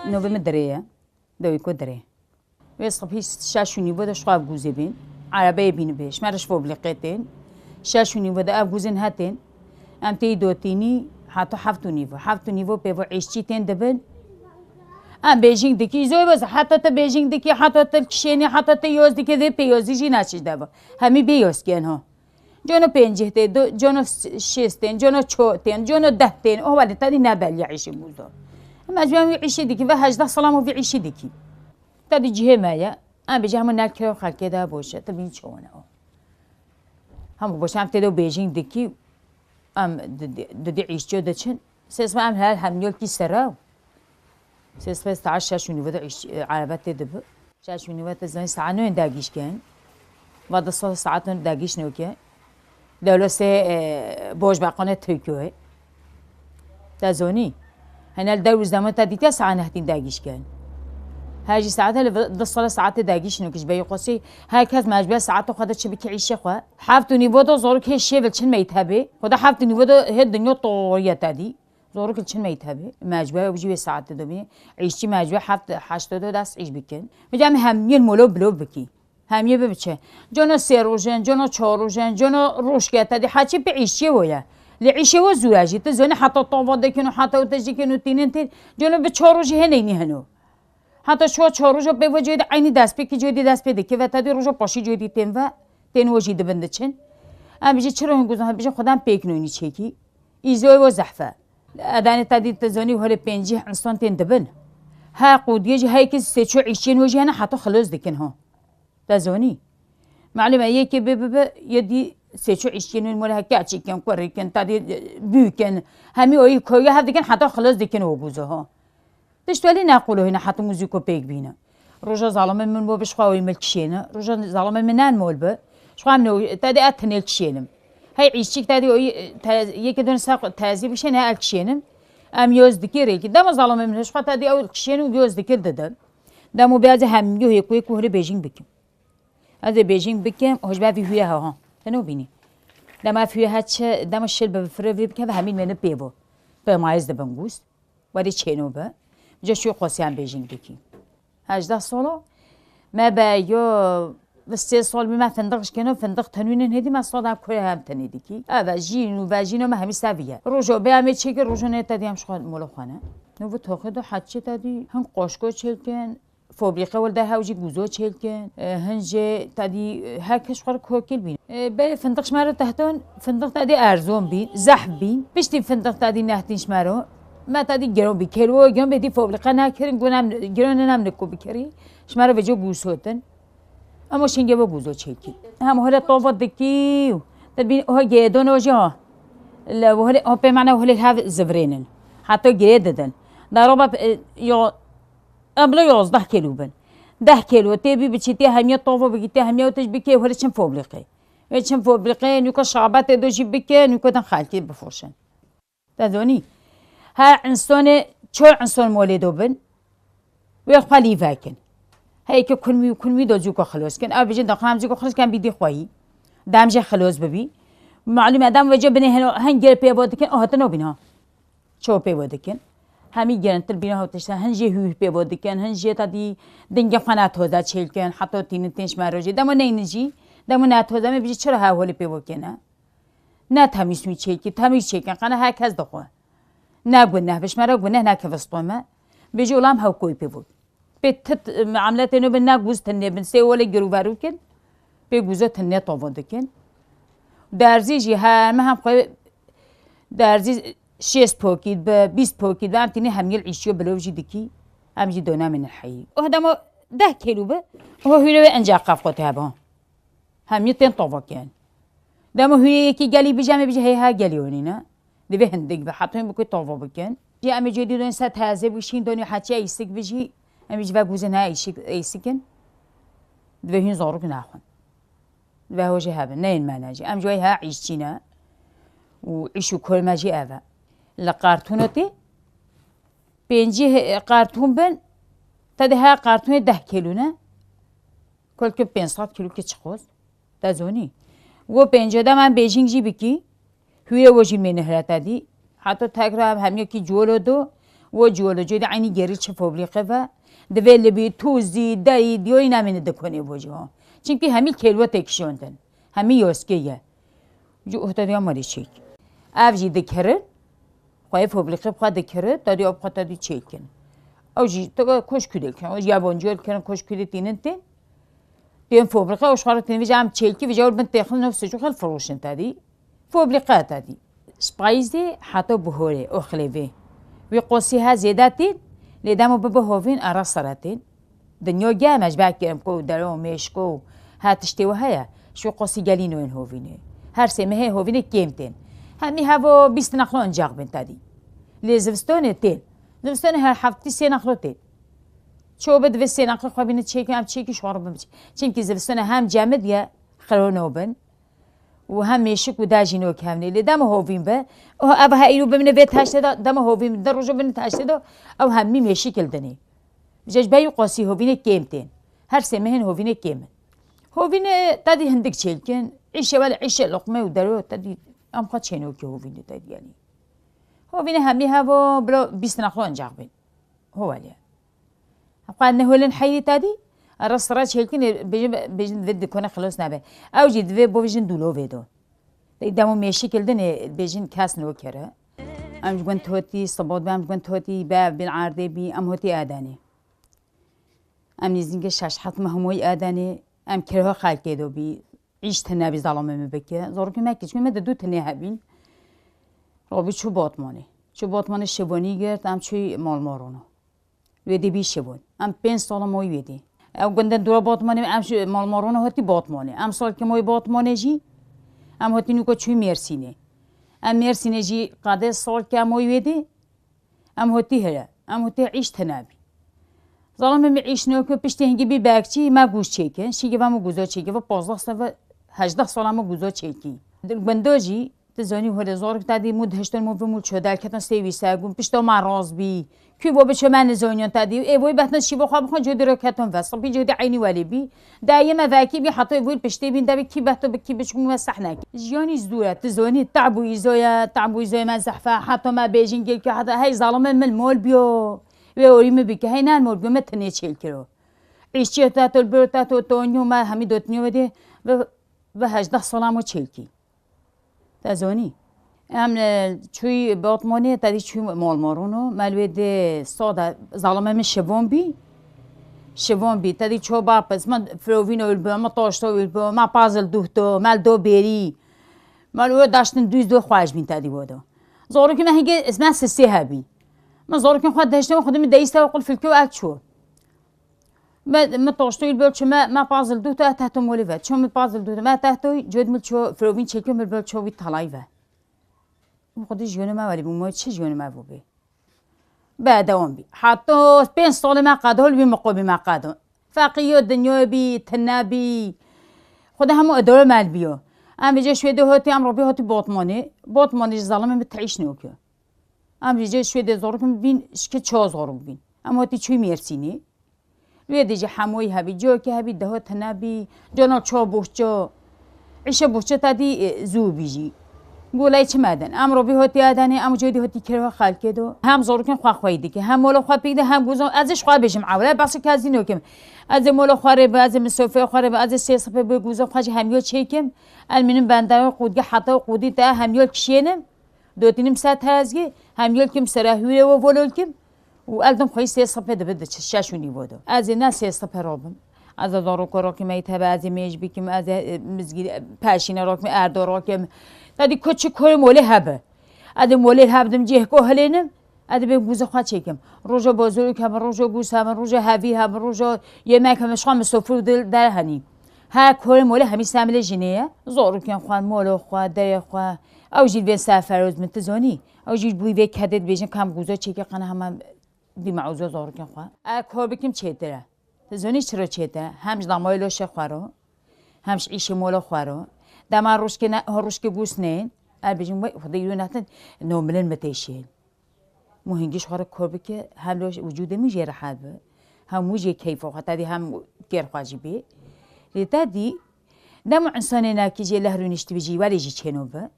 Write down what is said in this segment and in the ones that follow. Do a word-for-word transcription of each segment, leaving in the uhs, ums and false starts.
Novê min dirê ye. Dewî ku dirê. Wê sibhî şeş û nîvo de ji xwe ev gûzê bên. Erebeyê bînibê. Ji me re ji Foblîqê tên. Şeş û nîvo de ev gûzên hetin. Em tê dotînî heta heft û nîvo. Heft û nîvo pêvo îşçî tên dibin. Em bêjing dikî. Zoy weza heta te bêjing dikî, heta te kişênî, heta te yoz dikî, vê pê yozî jî naçî deva. Hemî bê yoz kên ha. Cono pêncîh tê, do-, cono s-, şêst tên, cono ço tên, cono deh tên. O wele tadî ne belî îşî bûzo. Em ez wî îşî dikî ve hejdeh salam û vî îşî dikî. Tadî cihê me ye. Em bêje hemû nel kiro xelkê de boşe. Te bîn çewine o. Hemû boşe em tê de bêjing dikî. Em di, di, di, di îşçiyo de çin. Sesme em her hem yol kî sera. Sesme saet şeş û nîve de îş, e, araba tê dibi. Şeş û nîve te zanî saet nû yên dagîş ken. Va di sal saet nû dagîş nû ke. Dewle se, e, boj baqone Tirkiyoyê. Te zonî. Hene li dew û zeman te dîtiya saet nehtîn dagîş ken. Her jî saet li di sal saetê dagîş nû ke ji beyî qosî her kes mecbur saeta xwe de çi bike îşê xwe. Heft û nîvo de zorok hê şêvil çin meytebê. Xweda heft û nîvo de hê dinya toriye te dî. Zorok li çin meytebê. Mecbur ew jî wê saetê de bî. Îşçî mecbur heft, heşt de dest îş bikin. Vêca em hemiyên molo bilo bikî. Hemiyê bibiçe. Cono sê roj in, cono çar roj in, cono rojke te dî heçî pê îşçiyê wo ye. Lê îşê wo zû ye jî. Tu zonî heta tava dikin û heta û te jî kin û tînin tîn. Cono bi çar rojî hê neynî heno. Heta şuwa çar roja pê ve cihê de eynî destpêkî cihê de dest pê dike ve tedî roja paşî cihê de tên ve tên we jî dibin diçin. Em bijî çi rohin guzan bijî xwedem pêk noynî çêkî. Îzoyê we zehf e. Edanê tedî te zonî holê pêncî insan tên dibin. Her qûdiyê jî her yekê sê ço îşçiyên we jî hene heta xilos dikin ha. Te zonî. Malum e yekê bê bibe yê dî sê ço îşçiyên wî mole heke çêkin, kurê kin, tedî bû kin. Hemî oyî koya hev dikin heta xilos dikin o guzo ha. Tişt welî ne qûlo hîne hetim û zûko pêk bîne. Roja zalimê min bo bişxwa wî mil kişêne. Roja zalimê min nen mol bi. Şxwa min te dê et tinêl kişênim. Hey îşçîk te dê oyî te yekê dön saq tezî bişêne el kişênim. Em yoz dikê rêkî. Dema zalimê min şxwa te dê ew kişênim yoz dikir didin. Demo bê ez ê hemî hêkû hêkû hiri bêjing bikim. Ez ê bêjing bikim, hoj be vî huye ha ha. Te no bînî. Dema ev huye ha çi, dema şil bi firê vê bike ve hemî mene pê bo. Pêmayez dibin gûst. Werê çêno be. Ca şu qosiyan bêjing dikî. Hejdeh solo. Me be yo bi sê sol bî me findiq jikeno, findiq tenû nin hêdî me soda kurê hem tenê dikî. Eve jîn û vejîno me hemî seviye. Rojo be em ê çêkir, rojo nê te dî em ji xwe molo xwe ne. No bu toxê do heçê te dî hin qoşko çêkin. Fobrîqe wel de hew jî gûzo çêl kin. E, hin jê tedî, e, her kes xwe kokil bîn. E, be findiq ji me re tehton, findiq tedî erzon bîn, zehf bîn. Piştî findiq tedî nehtîn ji me re. Me tedî giron bî, kêlwo giron bê dî fobrîqe nekirin, gun em, giron em niku bikirî. Ji me re vêco gûsotin. Ama şingê bo gûzo çêkî. Hem hole tova dikî. Te bîn, oha gêdon o jî ha. Le hole, o pê mane hole hev zivirênin. Heta girê didin. Daroba, e, yo, Em bila yozdeh kêlo bin. Deh kêlo tê bî biçî tê hemiya tava bikî tê hemiya tij bikê hûrê çin fobrîqê. Wê çin fobrîqê nûka şabetê do jî bike nûka din xelkê bifroşin. Te donî? Her insonê çor inson molê do bin. Wê xwe lî vekin. Hey ki kunmî kunmî do cûka xilos kin. Ev bijin daxan cûka xilos kin bî dî xweyî. Dem jê xilos bibî. Malum e dem vece binê hin, hin gel pê bo dikin, o hatin o bîna. Ço pê ve dikin. Hemî girintir bîna hewtişte. Hin jê hûr pê ve dikin. Hin jê tadî dingê xwe natoza çêl kin. Heta tînin tênç me rojê. Dema neynin jî. Dema natoza me bijî çira hev holê pê ve kene. Ne temîz wî çêkî. Temîz çêkin. Qene her kes dixwe. Ne guneh. Bişme re guneh ne kevistome. Bijî ulam hew koy pê ve. Pê tit, e, muameletê nû bin ne gûz tinê bin. Sê wele girûverû kin. Pê gûzo tinê tovo dikin. Derzî jî heme hem xwe derzî şêst pokît bi, bîst pokît bi. Em tînî hem yil îşçiyo bilov jî dikî. Em jî dönemê heyî. O demo deh kêlû bi. O hûrê wê enca qef xwe te heba. Hemî tên tava ken. Dema hûyê yekî gelî bije, em ê bije hey ha gelî onî ne. Divê hindik be, heta hûn bi ku tava bikin. Jî em ê cêdî donî ser tezê bişîn, donî heçî eysik bijî. Em ê ji ve gûzin ha eysik, eysikin. Divê hûn zarok naxwin. Divê ho jî hebin, neyên me ne jî. Em ji wê ha îşçî ne. Û îş û kor me jî ev e. Li qartûno tê, pêncî he-, qartûn bin, te dê ha qartûnê deh kêlû ne. Kolke pênc sed kîlo ke çiqos. Te zonî. Wo pênce de em bêjing jî bikî. Hûrê wo jî mêne hire te dî. Heta tekrar hemiyekî colo do. Wo cî welo cî de eynî gerî çi foblîqe ve. Divê li bî tûzî, deyî, diyoyî nemîne dikonê bo cî ho. Çimkî hemî kêlwe têkişandin. Hemî yoskê ye. Ji uhte diya marî çêk. Ev jî dikirin. Xweyê foblîqê bi xwe dikirin. Tadî ew bi xwe tadî çêkin. Ew jî tika koş kudê kirin. Ew jî yabancî dikirin koş kudê tînin tên. Tên foblîqe ew ji xwe re tên vêca em çêkî vêca wir bin têxin ew siçû xel firoşin tadî. Foblîqe tadî. Ji payîzê heta bihorê oxlê vê. Wî qosî he zêde tên, lê demo bibe hovîn ara sere tên. Dinya germ e, ji ber germko û dero û mêşko û her tiştê we heye. Ji wî qosî gelî nayên hovînê. Her sê mehê hovînê kêm tên. Hemî hevo bîst nexlo incax bên tadî. Lê zivistonê tên. Zivistonê her heftî sê nexlo tên. Çobe divê sê nexlê xwe bîne çêkin, em çêkî ji xwe re bin biçin. Çimkî zivistonê hem cemid ye, xiro nobin. Û hem mêşik û dajî nokevnê. Lê dema hovîn be, o, ev he îro bimine vê teştê de, dema hovîn be, di rojo bimine teştê de, ew hemî mêşik li dinê. Ji ber wî qasî hovînê kêm tên. Her sê mehên hovînê kêm in. Hovînê tedî hindik çêlkin, îşe wele îşe loqme û dero tedî em xwe çênokê hovînê tedî yanî. Hovînê hemî hevo bilo bîst nexlo incax bên. Ho wele. Xwe nehêlin heyî tedî, rast rast çêlkin, bêjin, bêjin divê dikone xilos nebe. Ew jî divê bivêjin dûlovê do. Demo mêşik li dinê bêjin kes nokere. Em ji gund hotî, sibot be em ji gund hotî, be bin erdê bî, em hotî Adenê. Em nêzîkê şeş heft meh hemû yî Adenê, em kirho xelkê do bî, îş tune bî zalamê min bike. Zarokê me kiçikê me di du tune hebîn. Robî çû Batmanê. Çû Batmanê şivanî girt, em çû Malmarona. Wê dê bî şivon. Em pênc sala moy wê dê. Ew gundên dûra Batmanê, em ji Malmarona hotî Batmanê. Em salkê moy Batmanê jî, em hotî nûka çûyî Mêrsînê. Em Mêrsînê jî qadê salkê moy wê dê, em hotî here. Em hotî îş tune bî. Zalamê min îş nokir piştî hingî bî bekçî, me gûz çêkin. Şîkê ve min gûza çêkî. Ve pazdeh sal ve hejdeh sala min gûza çêkî. Gundo jî, tu zanî hore zarok te dî mû dihiştin mû vimû ço derketin sê wî ser gûn. Pişta me rast bî. Kû bo biço me nizaniyan te dî. Ê boy behtin şîvo xwe bixwe codî re ketin ve. Sipî codî eynî welê bî. Dayê me vekî bî, heta vûr piştê bîn, devê kî behto bi kî biçû me sehnek. Jiyanî zû ye, tu zonî, tab û îzo ye, tab û îzoyê me zehf e, heta me bêjin gel ki heta hey zalimê min mol biyo. Wê orî min bike, hey nan mol biyo, me tenê çêl kiro. Îşçi te tol bir te to tonyo me hemî dotnyo ve dê ve, ve hejdeh sala mo çêl kî. Te zonî. Em, e, çûyî Batmanê, te dî çûyî Malmarono. Me li wê dê soda zalime min şivon bî. Şivon bî. Te dî ço bapis. Me firovîno wî bi, me taşto wî bi, me pazil duhto, me li do bêrî. Me li wê daştin dûz do xweş bîn te dî wodo. Zorokî me hingê, me sisê hebî. Me zorokîn xwe deştin xwedî min deyîste qul filkê û ek çû. Me, me taştoyî bel ço me, me pazil duhto e tehto molî ve. Ço me pazil duhto, me tehtoyî cod mil ço firovîn çekî mil bel ço wî talayî ve. Xwedî jiyonê me welî bû, mo çi jiyonê me bû bê. Be dewam bî. Hato pênc salê me qado li wî miqobî me qado. Feqîyo dinyo bî, tine bî. Xwedî hemû idare me li bîyo. Em vêce şwêdê hotî, em robî hotî Botmanê. Botmanê ji zalimê min teîş nokyo. Em vêce şwêdê zorok bîn, şike ço zorok bîn. Em hotî çûyî Mêrsînê. Wê dê jî hemoyî hebî, cokê hebî, deho tine bî, cana ço bohço. Îşe bohçe te dî, e, zû bî jî. Golay çi me din? Em robî hotî Adenê, em codî hotî kirva xelkê do. Hem zorokên xwe xweyî dike, hem mola xwe pîk de, hem guzan. Ez ji xwe bêjim ewle, behsa kezî nokim. Ez ê mola xwe rê bi, ez ê misofê xwe rê bi, ez ê sê sipê bi guzan xwe jî hemyo çêkim. El minim bende qûdge heta qûdî te hemyo kişênim. Dotînim ser tezgê, hem yol kim sere hûrê we volol kim. Û eldim xweyî sê sipê dibi di şeş û nîvo do. Ez ê ne sê sipê robim. Ez ê zarok rokî me tebe, ez ê mêj bikim, ez ê, e, mizgî, e, peşîne rokim, erdo rokim. Tedî ku çi koyê molê hebe. Ez ê molê hebdim cêh ko hilênim. Ez ê bê gûzê xwe çêkim. Roja bozorîk hebin, roja gûz hebin, roja hevî hebin, roja yemek hebin, şixwe misofir dil derhenî. Her koyê molê hemî semilê jinê ye. Zorokên xwe, molo xwe, derê xwe. Ew jî li vê ser feroz min, tu zonî? Ew jî bûyî vê kedê dibêjin, kam gûza çêkê qene hema dîme ewza zarokên xwe. E, kor bikim çêtir e. Tu zonî çiro çêtir e? Hem ji damayê loşê xwe ro, hem ji îşê mola xwe ro. Dema rojkê ne, rojkê gûs nên, e, bêjin, wey, Xwedê îro netin, nomilin min tê şên. Mû hingî ji xwe re kor bike, hem lo wicûdê min jê rehet be, hem wî jê keyfa xwe tedî hem kêr xwe jî bê. Lê tedî, dema însanê nekî jê leh rûniştibî jî, welê jî çêno bi.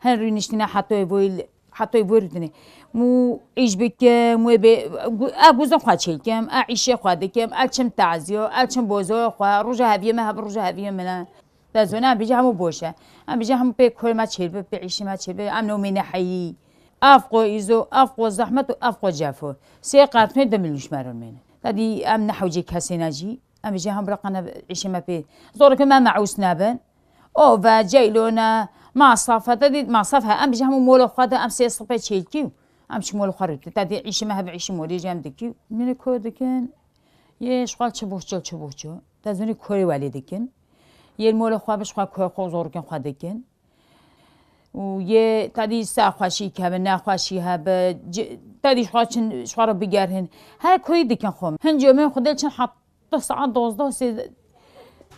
Hin rûniştine heta wê boyî Heta wê rûdinê. Mû îş bikim, wê bê, gu-, ev guzin xwe çêkim, ev îşê xwe dikim, ev çim taziyo, ev çim bozoya xwe, roja heviyê me hev roja heviyê min e. Te zona em bêje hemû boş e. Em bêje hemû pê kurê me çêlbi, pê îşê me çêlbi, em nomê neheyî. Ev qo îzo, ev qo zehmet û ev qo cefo. Sê qertmê di milûş me ron mêne. Te dî em nehewcê kesê ne jî. Em bêje hem biraqane îşê me pê. Zorokê me meûs nebin. O ve, ceylone, masraf e, te dî masraf he. Em bêje hemû molo xwe de em sê sipê çêlkî û em çi molo xwe rûtî. Te dî îşê me hebe îşê molê jî em dikî. Mêne ko dikin. Yê şixwal çi bohço, çi bohço. Te zonî korê welê dikin. Yê molo xwe bi şixwe koyê xwe zorokên xwe dikin. Û yê te dî se xweşî hebe, nexweşî hebe, ci-, te dî şixwe çin, şixwe re bigerhin. Her koyî dikin xwe. Hin comên xwe dê çin hat tu saet dozdeh sê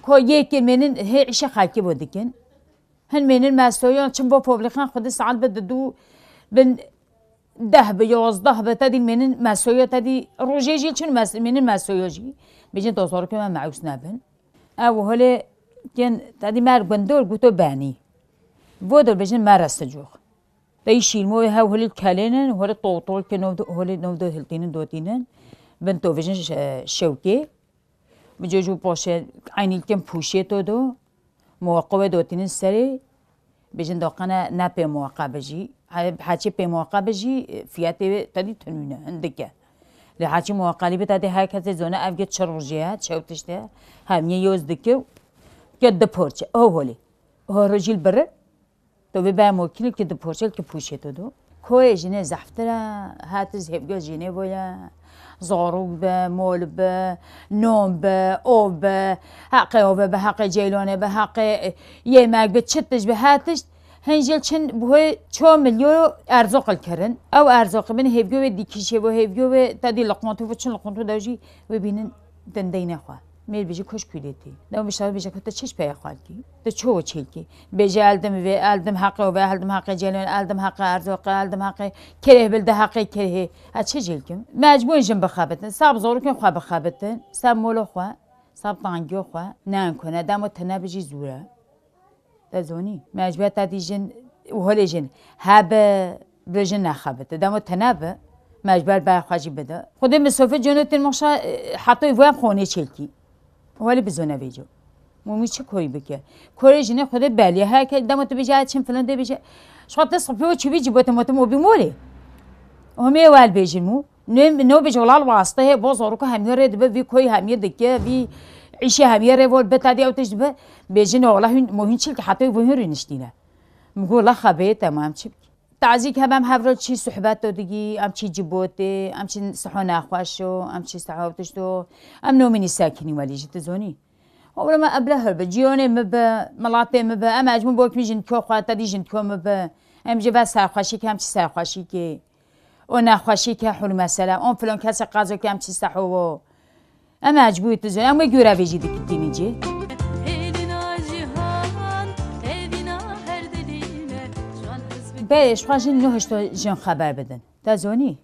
ko yekê mênin hê îşê xelkê bo dikin. Hin mênin mesoyan çin bo poblîkan xwe di saet bi didu bin deh bi, yozdeh bi, te dî mênin mesoya, te dî rojê jî çin mes-, mênin mesoya jî. Bêjin dozorokê me meûs nebin. Ew holê kin te dî mer gundor guto benî. Vo dor bêjin mere sicox. Te yî şîrmo wê hew holê kelênin, holê totol ke nov do-, holê nov do hiltînin dotînin. Bin to vêjin şe-, şewkê. Bi coj û poşê eynî kin pûşê to do. Muweqe wê dotînin serê. Bêjin doqene ne pê muweqe bijî. He-, heçî pê muweqe bijî, fiyatê wê te dî tunûne, hindik e. Lê heçî muweqelî bi te dê her kesê zone ev ge çi rojê ye, çew tişt e. Hemiyê yoz dike û ke di porçe. O holê. O rojîl biri. To vê baya mokînê ki di porçel ki pûşê to do. Koyê jinê zehftir e, hatiz hevgöz jinê boye. Zarok be, mol be, non be, ov be, heqê ove be, heqê ceylonê be, heqê, e, yemek be, çi tişt be, her tişt. Hin jêl çin bi hoyê ço milyon erzoqil kirin. Ew erzoqi bin hevgö wê dikîşê bo, hevgö wê te dî liqontu bo, çin liqontu de jî wê bînin dindeyne xwe. Mêr bijî koş kûlêtî. Dew bişar bêje ku te çi ji peya xalkî? Te ço çêlkî? Bêje eldim vê, eldim heqê ve, eldim heqê celon, eldim heqê erzoqe, eldim heqê kereh bilde heqê kerehê. Ha çi jêlkim? Mecbûr jin bixebitin. Sab zorokên xwe bixebitin. Sab molo xwe. Sab tangiyo xwe. Ne enkone. Demo te nebijî zûre. Te zonî. Mecbûr te dî jin û holê jin. Hebe bi jin nexebite. Demo te nebe. Mecbûr baya xwe jî bide. Xwedê misofir ceno tên moxa, e, hetoy vû em xonê çêlkî. Welî bizone vêco. Mûmî çi koyî bike? Korê jinê xwedê belî. Her ke demo tu bêje, "Çim filan dê bêje." Şuxa te sipî û çivî cî bote mote mobî molê. Homê wel bêjin mû. Ne, ne bêje welal waste he, bo zoroko hemiye rê dibe, vî koyî hemiye dike, vî îşê hemiye rê vol be, tadî ew tişt dibe. Bêjin wela hûn, mo hûn çilkî hetoy vû hûn rê niştîne. Min got, "La xebê, temam çi bikî?" Tazî ke em hev re çî suhbet o digî, em çî cibotê, em çî siho nexweş o, em çî siho tişt o, em nomînî sekinî welî jî tu zonî. Obre me eble her bi, ciyonê mi bi, milatê mi bi, em ecmû bokmî jin ko xwe, te dî jin ko mi bi. Em jî ve serxweşî ke, em çî serxweşî ke. O nexweşî ke hûn mesela, on filan kesê qazo ke em çî seho wo. Em ecbûyî tu zî, em wê görev jî dikitînî cî. Hêdîna cihan, hêdîna her dilî me, şan hizbî. Berê, ji xwe jin nuh hişto jin xeber bidin. Te zonî?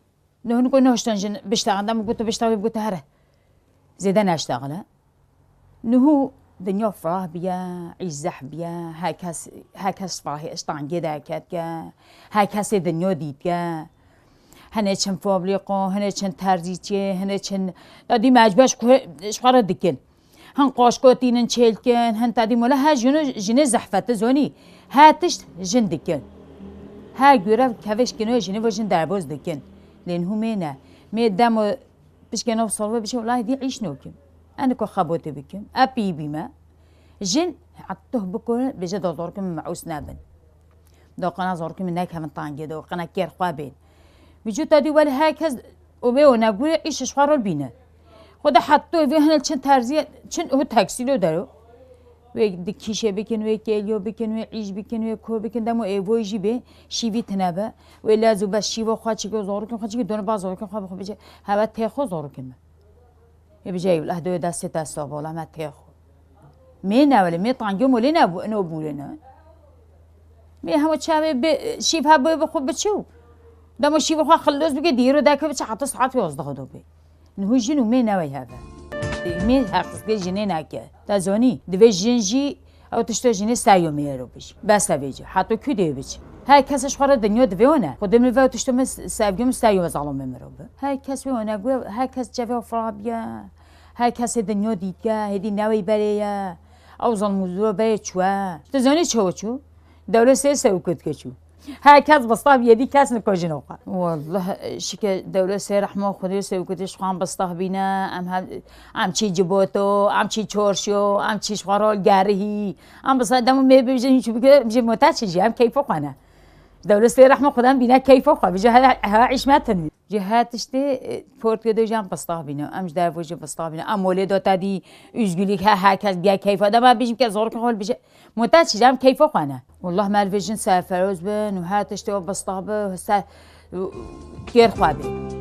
Nuh niko nuh hişton jin biştexin, dem gotu biştexî, gotu here. Zêde neştexile. Nuhû dinya firah biye, îzeh biye, her kes, her kes firahê iştangê derketke, her kesê dinya dîtke. Hene çin fabrîqo, hene çin terzîçê, hene çin, da dî mecbur ji xwe, ji xwe re dikin. Hin qoşko tînin çêlkin, hin tadî mola her jino jinê zehfeti zonî. Her tişt jin dikin. Her görev kevêş kino jinê bo jin derboz dikin. Lê nuhû mê ne. Mê demo pişkê nov sal ve bişe, welahi dî îş nokim. Eniko xebotê bikim. E pî bîme. Jin hetoh bikore, bêje da zorkê min meûs nebin. Da qena zorkê min nekevin tangê de, qena kêr xwe bên. Vücut te dî welî her kes û wê û negûrê îş ji xwe re bîne. Xwe de hetoh vê hene çin terziye, çin û teksîlo dero. Wê di kîşê bikin, wê kêliyo bikin, wê îş bikin, wê ko bikin, demo êvoyî jî bê, şîvî tine be. Wê lez û bes şîvo xwe çike û zorokên xwe çike, done ba zorokên xwe bixwe bice, heve tê xwe zorokên me. Ê bije, ey wela, dewê destê te sob, wela me tê xwe. Mê ne wele, mê tangiyo molê ne bu, no bûrê ne. Mê hema çavê bi, şîv ha boy bi xwe biçû. Demo şîvê xwe xilos bike, dîro deke biçe, heta saet yozdeh do bê. Nuhû jin û mê newey heve. Mê heqsizkê jinê neke. Te zonî, divê jin jî ew tişto jinê ser yo mêro bijî. Bes e vê cî. Heta ku dê biçî? Her kes ji xwe re dinya divê wane. Xwedê min ve tiştê min sevgi min steyo zalomê mirov bi. Her kes wê wane gu, her kes çevê xwe filabiye. Her kesê dinya dîtiye, hêdî newê berê ye. Ew zalmûzû berê çûye. Tu zanî çawa çû? Dewlet sê sewkutke çû. Her kes bistah bî, hêdî kes nikojin xwe. Wallah, şike dewlet sê rehma Xwedê sewkutê ji xwe em bistah bîne, em hem, em çî ciboto, em çî çorşo, em çî ji xwe rol gerihî. Em bistah demo mê bibijin çi bike, bije mota çi jî, em keyfo xwe ne. Dewlet sê rehma Xwedê em bîne keyfo xwe, bije he, he îş me tin. Ji her tiştê, e, portke de jî em bistah bîne, em ji dervo jî bistah bîne. Em molê de te dî, üzgülük he, her kes ge keyfa de, me bijim ke zorka xwe bije. Mota çi jî em keyfo xwe ne. Wallah mervê jin serferoz bin û her tiştê o bistah bi, ser, kêr xwe bê.